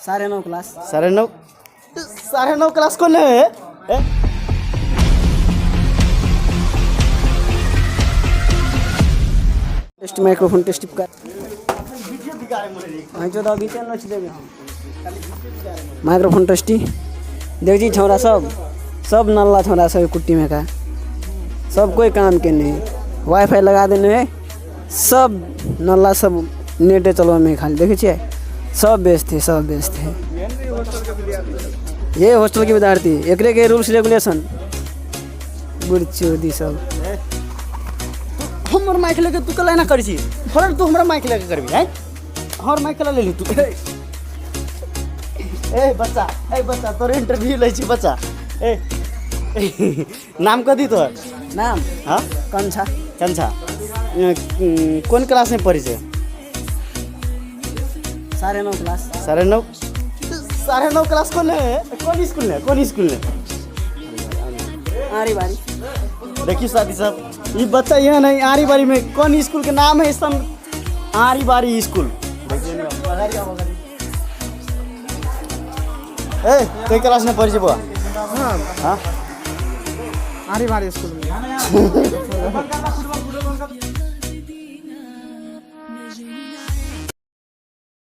9:30 class. 9:30? 9:30 class कोन है? Test microphone test कर जो दो बीते नोच देबे हम। माइक्रोफोन टेस्टी देख जी, छौड़ा सब सब नल्ला छौड़ा सब कुट्टी में का सब कोई काम के नहीं। वाईफाई लगा देने है, सब नल्ला सब नेटे चलवा में खाली देखे छियै, सब व्यस्त है, सब व्यस्त है। ये हॉस्टल के विद्यार्थी एकरे के रूल्स रेगुलेशन बुढ़चोदी सब। हमर माइक लेके तू कला एना करै छी? फरक तू हमरा माइक लेके करबी हैं? हमर माइक कला लेली तू? ए बच्चा, ए बच्चा, तोर इंटरव्यू लै छी बच्चा। ए नाम कथी तोहर? नाम? हाँ। कंछा। कंछा। कोन क्लास में पढ़ै छै? 9:30 क्लास। 9:30? 9:30 क्लास कोन है? कोन स्कूल में, कोन स्कूल में? आरी बारी। देखिए साथी सब, ये बच्चा यहाँ नहीं आरी बारी में। कौन स्कूल के नाम है? सन आरी बारी स्कूल। ए कई क्लास में पढ़ै छै बौआ? हाँ। आरी बारी स्कूल में।